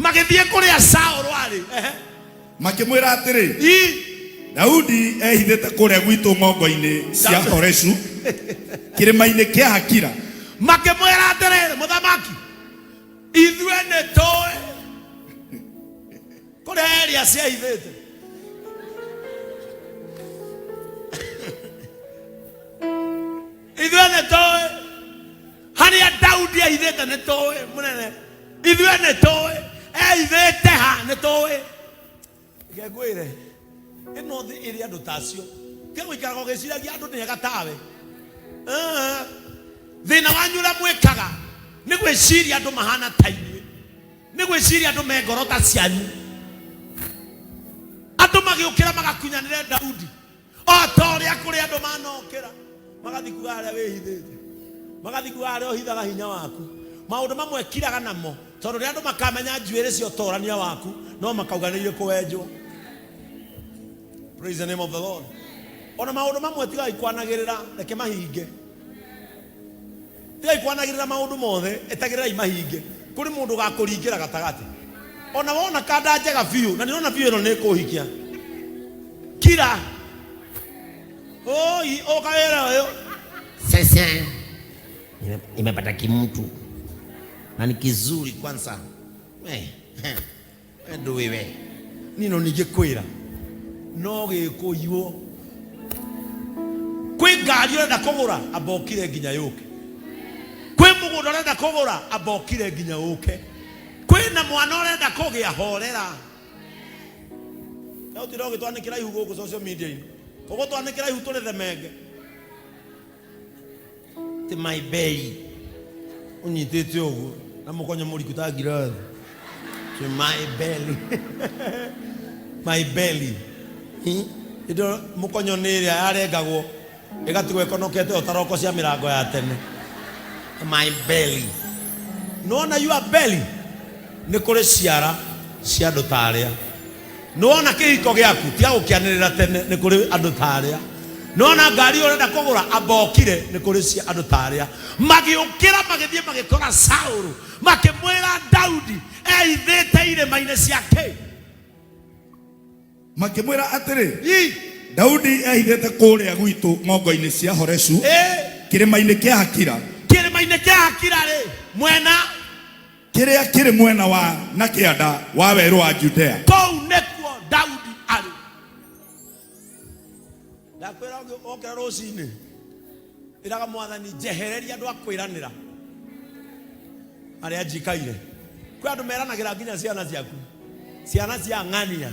Magĩthiĩ kũrĩa Saũlũ arĩ. Ehe. Makĩmwĩra atĩrĩ, I. Daudi ehithĩte kũrĩa gwitũ ng'ongo-inĩ cia Horeshu, kĩrĩma-inĩ kĩa Hakila. Makĩmwĩra atĩrĩrĩ, mũthamaki, ithuĩ nĩ tũĩ kũrĩa Elias ehithĩte. Ithuĩ nĩ tũĩ harĩa Daudi ehithĩte, nĩ tũĩ mũnene. Ithuĩ nĩ tũĩ ehithĩte ha, nĩ tũĩ. Reke ngwĩre, ĩno thĩ ĩrĩ andũ ta acio. Tiga gũikaraga ũgĩciragia andũ nĩ ega tawe. Ah, thĩna wanyu ũrĩa mwĩkaga nĩ gwĩciria andũ mahana ta inyuĩ, nĩ gwĩciria andũ me ngoro ta cianyu. Andũ magĩũkĩra magakunyanĩre Daudi o ta ũrĩa kũrĩ andũ manokĩra magathiĩ kuga harĩa wĩhithĩte, magathiĩ kuga harĩa ũhithaga hinya waku. Maũndũ mamwe kiraga namo, tondũ rĩrĩa andũ makamenya njuĩrĩ cia ũtorania waku, no makauga nĩ irĩkũ wenjwo. Praise the name of the Lord. Ona maũndũ mamwe tigai kwanagĩrĩra, reke mahinge. Tigai kwanagĩrĩra maũndũ mothe, etagĩrĩrai mahinge. Kũrĩ mũndũ ũgakũringĩra gatagatĩ. Ona wona kanda njega biũ, na nĩũrona biũ ĩno nĩ ĩkũhikia. Kira. Oi, ũka wĩra ũyũ. Sasa nimepata kimtu na ni kizuri kwanza. Eh, eh. Ndũĩ we. Niĩ no ningĩkwĩra no gĩkũiywo. Kwĩ ngari ũrenda kũgũra, amba ũkire nginya yũke. Kwĩ mũgũnda ũrenda kũgũra, amba ũkire nginya ũke. Kwĩ na mwana ũrenda kũgĩa, horera. Na ũtinde ũgĩtwanĩkĩra ihu gũkũ social media-inĩ. Ũgũtwanĩkĩra ihu tũrĩ themenge. Ti my belly. Ũnyitĩte ũguo na mũkonyo mũriku ta ngirathi. Ti my belly. My belly. Indo mũkonyo nĩ ĩrĩa yarengagwo ĩgatigwo ĩkonokete o ta roko cia mĩrango ya tene. My belly. Nĩwona your belly nĩ kũrĩ ciara cia andũ ta arĩa. Nĩwona kĩhiko gĩaku tiga gũkĩanĩrĩra tene, nĩ kũrĩ andũ ta arĩa. Nĩwona ngari ũrenda kũgũra, amba ũkire, nĩ kũrĩ cia andũ ta arĩa. Magĩũkĩra magĩthiĩ magĩkora Saũlũ, makĩmwĩra Daudi ehithĩte irĩma-inĩ cia kĩ? Makĩmwĩra atĩrĩ, I. Daudi ehithĩte kũrĩa gwitũ ng'ongo-inĩ cia Horeshu, kĩrĩma-inĩ kĩa Hakila. Kĩrĩma-inĩ kĩa Hakila rĩ, mwena Kĩrĩa kĩrĩ mwena wa na kĩanda wa werũ wa Judea. Kũu nĩkuo Daudi arĩ. Ndakwĩra okĩra rũcinĩ, ĩraga Mwathani, njehereria andũ a kwĩranĩra arĩa njikaire. Kwĩ andũ meranagĩra nginya ciana ciaku, ciana cia ng'ania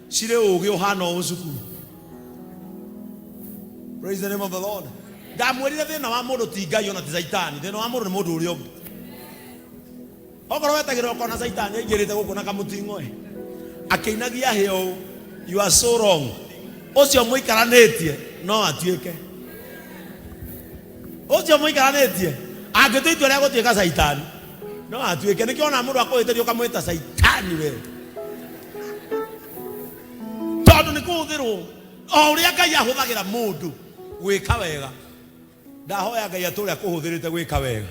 cirĩ ũgĩ ũhana ũũ cukuru. Praise the name of the Lord. Ndamwĩrire thĩna wa mũndũ ti Ngai ona ti Caitani, thĩna wa mũndũ nĩ mũndũ ũrĩa ũngĩ. Okorwo wetagĩrĩra ũkona Caitani aingĩrĩte gũkũ na kamũting'oe akĩinagia hĩa ũũ, you are so wrong. Ũcio mũikaranĩtie no atuĩke ũcio mũikaranĩtie angĩtua itua rĩa gũtuĩka Caitani no atuĩke. Nĩkĩo ona mũndũ akũhĩtĩria ũkamwĩta Caitani we, tondũ nĩ kũhũthĩrwo o ũrĩa Ngai ahũthagĩra mũndũ gwĩka wega. Ndahoya Ngai atũre akũhũthĩrĩte gwĩka wega.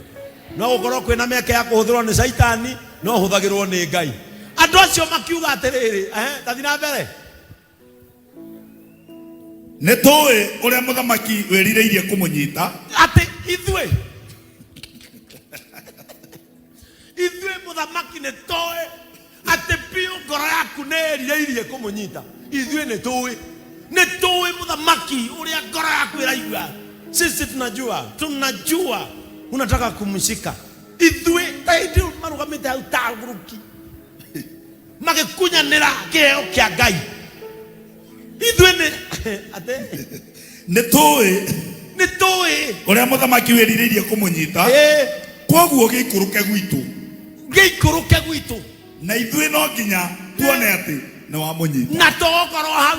No gũkorwo kwĩna mĩeke ya kũhũthĩrwo nĩ Caitani, no ũhũthagĩrwo nĩ Ngai. Andũ acio makiuga atĩrĩrĩ, ehe, tathi na mbere. Nĩ tũĩ ũrĩa mũthamaki wĩrirĩirie kũmũnyita. Atĩ ithuĩ ithuĩ mũthamaki nĩ tũĩ atĩ biũ ngoro yaku nĩ ĩrirĩirie kũmũnyita. Ithuĩ nĩ tũĩ, nĩ tũĩ mũthamaki ũrĩa ngoro yaku ĩraigua. Sisi tunajua, tunajua unataka kumshika. Ithuĩ ta hĩndĩ ĩyo marũgamĩte hau ta nguruki magĩkunyanĩra kĩheo kĩa Ngai. Ithuĩ nĩ atĩ Nĩ tũĩ nĩ tũĩ ũrĩa mũthamaki wĩrirĩirie kũmũnyita, kwoguo gĩikũrũke gwitũ, gĩikũrũke gwitũ, na ithuĩ no nginya tuone atĩ nĩ wamũnyita, na tũgũkorwo hau.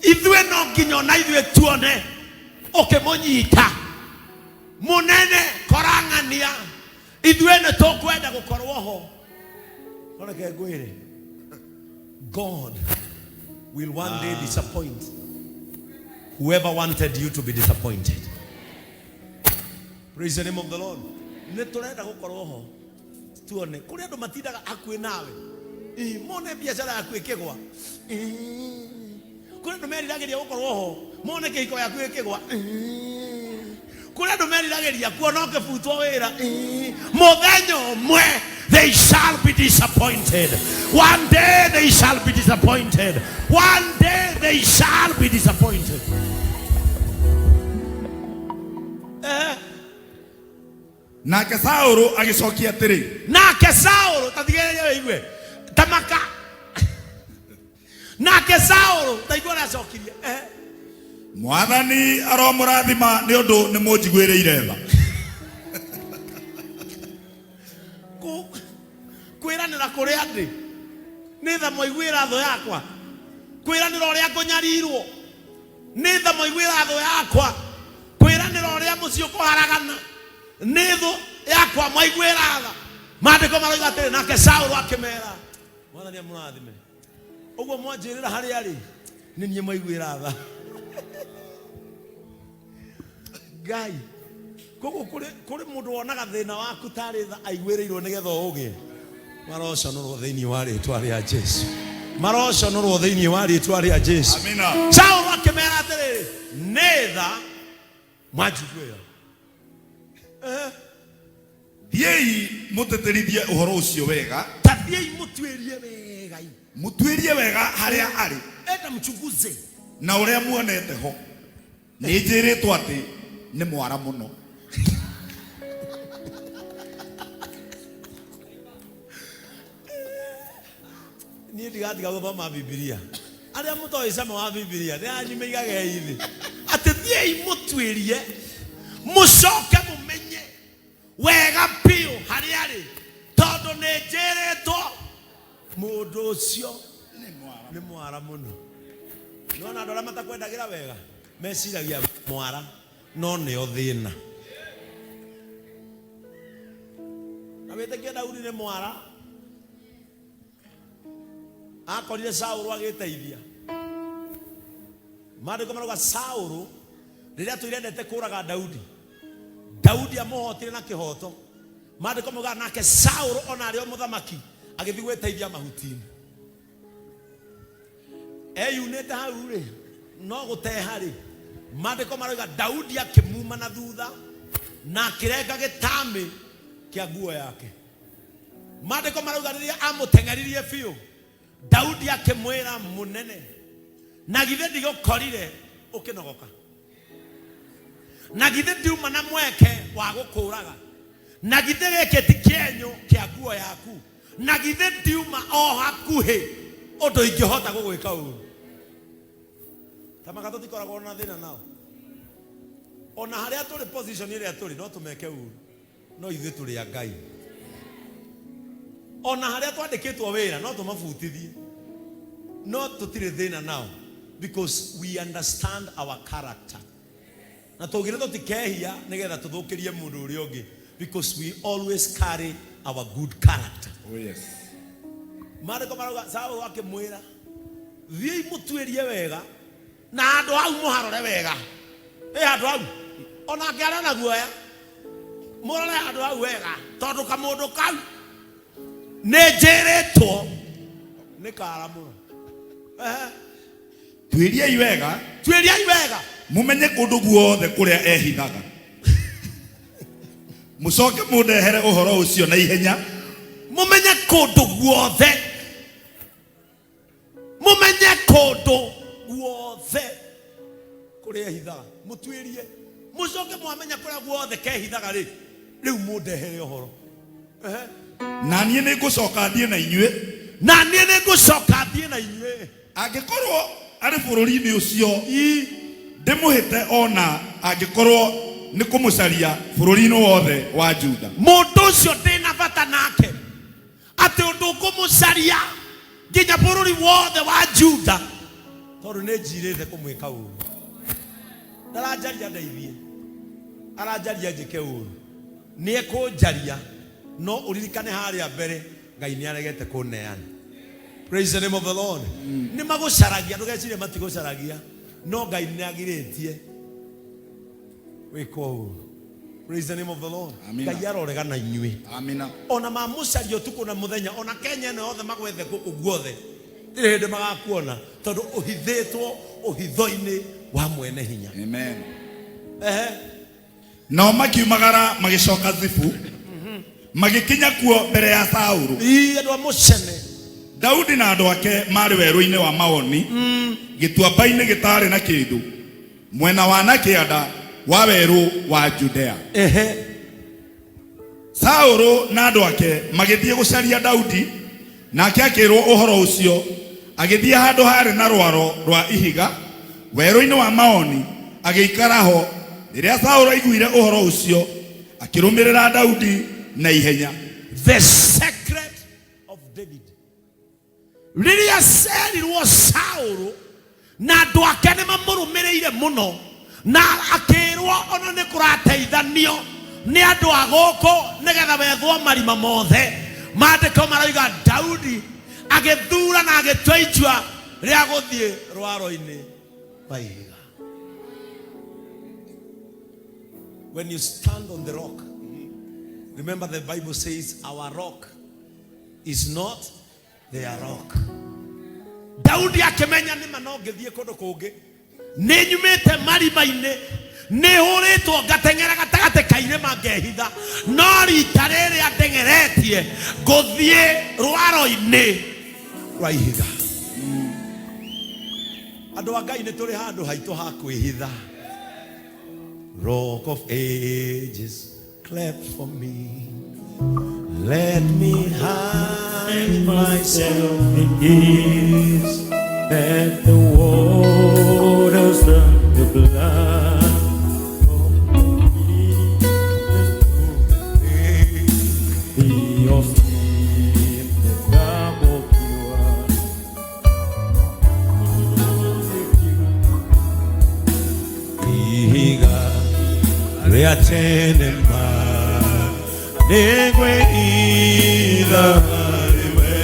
Ithuĩ no nginya ona ithuĩ tuone ũkĩmũnyita. Mũnene korang'ania, ithuĩ nĩ tũkwenda gũkorwo ho. No reke ngwĩre, God will one day disappoint whoever wanted you to be disappointed. Praise the name of the Lord. Nĩ tũrenda gũkorwo ho tuone kũrĩ andũ matindaga hakuhĩ nawe. Ĩ, mone biacara yaku ĩkĩgwa. Ĩ, kũrĩ andũ meriragĩria gũkorwo ho mone kĩhiko yaku ĩkĩgwa. Ĩ, kũrĩ andũ meriragĩria kuona ũkĩbutwo wĩra. Ĩ, mũthenya ũmwe they shall be disappointed. One day they shall be disappointed. One day they shall be disappointed. Eh. Nake Saũlũ agĩcokia atĩrĩ, Nake Saũlũ, ta thikĩrĩria wĩigue, tamaka. Nake Saũlũ, ta igua ũrĩa acokirie. Eh. Mwathani aromũrathima nĩ ũndũ nĩ mũnjiguĩrĩire tha. Kwĩranĩra kũrĩa ndĩ nĩ tha mwaiguĩra thũ yakwa, kwĩranĩra ũrĩa ngũnyarirwo nĩ tha mwaiguĩra thũ yakwa, kwĩranĩra ũrĩa mũciĩ ũkũharagana nĩ thũ yakwa mwaiguĩra tha. Maandĩko maroiga atĩrĩ, nake Saũlũ akĩmera, Mwathani amũrathime, ũguo mwanjĩrĩra harĩa arĩ nĩ niĩ mwaiguĩra tha. Ngai, koguo kũrĩ mũndũ wonaga thĩna waku tarĩ tha aiguĩrĩirwo nĩgetha ũgĩe. Maroconũrwo thĩinĩ wa rĩtwa rĩa Jesu, maroconũrwo thĩinĩ wa rĩtwa rĩa Jesu. Amina. Saũlũ akĩmera atĩrĩrĩ, nĩ tha mwanjiguĩra. Thiĩi mũtĩtĩrithie ũhoro ũcio wega. Ta thiĩi mũtuĩrie wega. Mũtuĩrie wega harĩa arĩ. Enda mchunguze. Na ũrĩa muonete ho. Nĩ njĩrĩtwo atĩ nĩ mwara mũno. Niĩ ndigatiga gũthoma Bibilia. Arĩa mũtoĩ cama wa Bibilia nĩ anyu mĩigagei thĩ. Atĩ thiĩi mũtuĩrie, mũcoke mũmenye wega biũ harĩa arĩ, tondũ nĩ njĩrĩtwo mũndũ ũcio nĩ mwara mũno. Nĩwona andũ arĩa matakwendagĩra wega meciragia mwara, no nĩo thĩna. Na wĩtĩkie Daudi nĩ mwara. Akorire Saũlũ agĩteithia. Maandĩko marauga Saũlũ rĩrĩa atũire endete kũraga Daudi, Daudi amũhotire na kĩhoto. Maandĩko maugaga nake Saũlũ ona arĩ o mũthamaki agĩthiĩ gwĩteithia mahuti-inĩ. Eyunĩte hau rĩ, no gũteha rĩ, maandĩko marauga Daudi akĩmuma na thutha na akĩrenga gĩtamĩ kĩa nguo yake. Maandĩko marauga rĩrĩa amũteng'eririe biũ, Daudi akĩmwĩra, mũnene, na githĩ ndigũkorire ũkĩnogoka? Na githĩ ndiuma na mweke wa gũkũraga? Na githĩ gĩkĩ ti kĩenyũ kĩa nguo yaku? Na githĩ ndiuma o hakuhĩ ũndũ ingĩhota gũgwĩka ũru? Tamaka tũtikoragwo na thĩna nao. Ona harĩa tũrĩ position ĩrĩa tũrĩ no tũmeke ũru. No ithuĩ tũrĩ a Ngai. Ona harĩa twandĩkĩtwo wĩra no tũmabutithie, no tũtirĩ thĩna nao because we understand our character. Na tũngĩrĩ tũtikehia nĩgetha tũthũkĩrie mũndũ ũrĩa ũngĩ because we always carry our good character. Oh yes. Maandĩko marauga Saũlũ akĩmwĩra, thiĩi mũtuĩrie wega na handũ hau mũharore wega. Ĩ handũ hau onake arĩ na guoya, mũrore handũ hau wega tondũ kamũndũ kau nĩ njĩrĩtwo nĩ kara mũno. Ehe. Tuĩriai wega. Tuĩriai wega. Mũmenye kũndũ guothe kũrĩa ehithaga. Mũcoke mũndehere ũhoro ũcio na ihenya. Mũmenye kũndũ guothe. Mũmenye kũndũ guothe kũrĩa ehithaga. Mũtuĩrie. Mũcoke mwamenya kũrĩa guothe kehithaga rĩ, rĩu mũndehere ũhoro. Ehe. Na niĩ nĩngũcoka thiĩ na inyuĩ. Na niĩ nĩngũcoka thiĩ na inyuĩ. Angĩkorwo arĩ bũrũri-inĩ ũcio, ndĩmũhĩte o na angĩkorwo nĩ kũmũcaria bũrũri-inĩ wothe wa Juda. Mũndũ ũcio ndĩ na bata nake, atĩ ũndũ ngũmũcaria nginya bũrũri wothe wa Juda, tondũ nĩ njirĩte kũmwĩka ũru. Ndaranjaria ndeithie, aranjaria njĩke ũru. Nĩ ekũnjaria, no ũririkane harĩa mbere Ngai nĩ aregete kũneana. Praise the name of the Lord. Nĩ magũcaragia, ndũgecirie matigũcaragia, no Ngai nĩ agirĩtie wĩkwo ũru. Praise the name of the Lord. Amina. Ngai arorega na inyuĩ. Amina. Ona mamũcaria ũtukũ na mũthenya, ona Kenya ĩno yothe magwethe gũkũ guothe, ndirĩ hĩndĩ magakuona tondũ ũhithĩtwo ũhitho-inĩ wa mwene hinya. Amen. Ehe. Nao makiumagara magĩcoka Zifu, magĩkinya kuo mbere ya Saũlũ. Ii andũ a mũcene. Daudi na andũ ake maarĩ werũ-inĩ wa Maoni, gĩtuamba-inĩ gĩtaarĩ na kĩndũ, mwena wa na kĩanda wa werũ wa Judea. Ehe. Saũlũ na andũ ake magĩthiĩ gũcaria Daudi, nake akĩrwo ũhoro ũcio, agĩthiĩ handũ haarĩ na rwaro rwa ihiga werũ-inĩ wa Maoni, agĩikara ho. Rĩrĩa Saũlũ aiguire ũhoro ũcio, akĩrũmĩrĩra Daudi na ihenya. The secret of David. Rĩrĩa cerirwo Saũlũ na andũ ake nĩ mamũrũmĩrĩire mũno, na akĩrwo ona nĩ kũrateithanio nĩ andũ a gũkũ nĩgetha wethwo marima mothe. Maandĩko maroiga Daudi agĩthura na agĩtua itua rĩa gũthiĩ rwaro-inĩ rwa ihiga. When you stand on the rock, remember the Bible says our rock is not their rock. Daudi akĩmenya nĩma no ngĩthiĩ kũndũ kũngĩ, nĩ nyumĩte marima-inĩ, nĩ hũrĩtwo ngateng'era gatagatĩ ka irĩma ngehitha, no rita rĩrĩa ndeng'eretie ngũthiĩ rwaro-inĩ rwa ihiga. Andũ a Ngai nĩ tũrĩ handũ haitũ ha kwĩhitha. Rock of ages, cleft for me. Let me hide myself in ease, that the waters of the blood from the of sleep, the cup of pure. Ihiga rĩa tene ma nĩngwĩitha harĩwe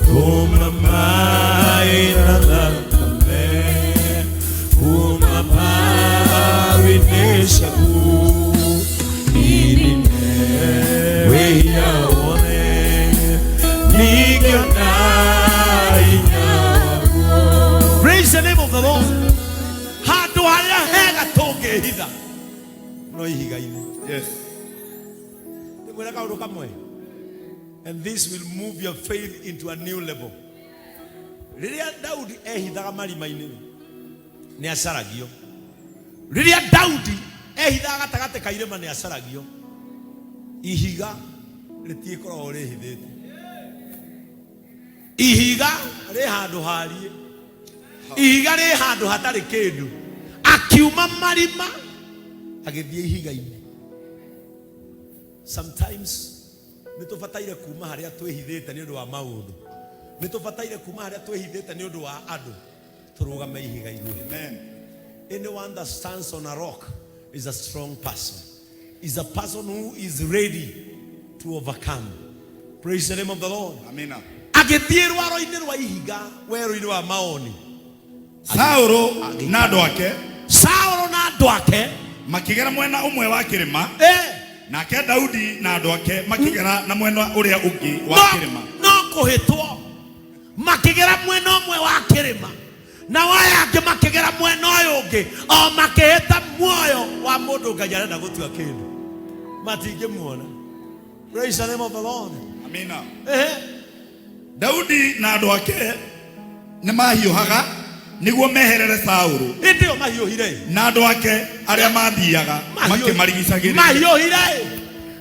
kuma maĩ na thakame kuma mbaru-inĩ ciaku inine wĩhia wothe ningĩona hinya waguo. Praise the name of the Lord. Handũ harĩa hega tũngĩhitha no ihiga-inĩ. Yes. Ndĩmwĩre kaũndũ kamwe, and this will move your faith into a new level. Rĩrĩa Daudi ehithaga marima-inĩ nĩ acaragio. Rĩrĩa Daudi ehithaga gatagatĩ ka irĩma nĩ acaragio. Ihiga rĩtiĩkoragwo rĩhithĩte. Ihiga rĩ handũ hariĩ, ihiga rĩ handũ hatarĩ kĩndũ. Akiuma marima agĩthiĩ ihiga-inĩ. Sometimes nĩ tũbataire kuma harĩa twĩhithĩte nĩ ũndũ wa maũndũ, nĩ tũbataire kuma harĩa twĩhithĩte nĩ ũndũ wa andũ, tũrũgame ihiga igũrũ. Amen. Anyone that stands on a rock is a strong person, is a person who is ready to overcome. Praise the name of the Lord. Amina. Agĩthiĩ rwaro-inĩ rwa ihiga werũ-inĩ wa Maoni. Saũlũ na andũ ake Saũlũ na andũ ake makĩgera mwena ũmwe wa kĩrĩma, nake Daudi na andũ ake makĩgera na mwena ũrĩa ũngĩ wa kĩrĩma. No kũhĩtwo makĩgera mwena ũmwe wa kĩrĩma na waya angĩ makĩgera mwena ũyũ ũngĩ, o makĩhĩta muoyo wa mũndũ Ngai arenda gũtua kĩndũ matingĩmuona. Praise the name of the Lord. Amina. Daudi na andũ ake nĩ mahiũhaga nĩguo meherere Saũlũ Hĩndĩ ĩyo mahiũhire na andũ ake arĩa mathiaga makĩmarigicagĩrĩria. Mahiũhire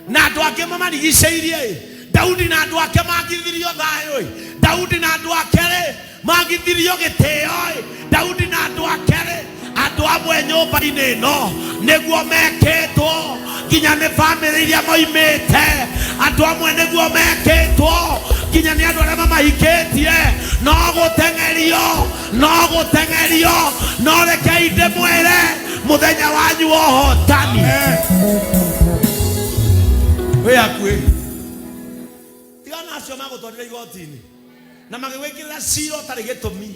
na andũ ake mamarigicĩirie. Daudi na andũ ake magithirio thayũ. Daudi na andũ ake rĩ magithirio gĩtĩo. Daudi na andũ ake rĩ, andũ amwe nyũmba-inĩ ĩno nĩguo mekĩtwo nginya nĩ bamĩrĩ iria moimĩte. Andũ amwe nĩguo mekĩtwo nginya nĩ andũ arĩa mamahikĩtie. No gũteng'erio, no gũteng'erio, no rekei ndĩmwĩre mũthenya wanyu wa ũhotani wĩ hakuhĩ. Tigana acio magũtwarire igoti-inĩ na magĩgwĩkĩrĩra cira ũtarĩ gĩtũmi,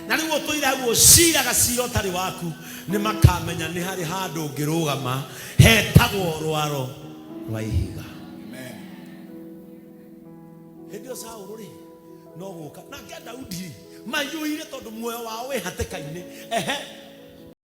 Na rĩu ũtũire hau ũciraga cira ũtarĩ waku, nĩ makamenya nĩ harĩ handũ ũngĩrũgama hetagwo rwaro rwa ihiga. Hĩndĩ ĩyo Saũlũ rĩ no gũka nake Daudi maiyũire tondũ muoyo wao wĩ hatĩka-inĩ. Ehe.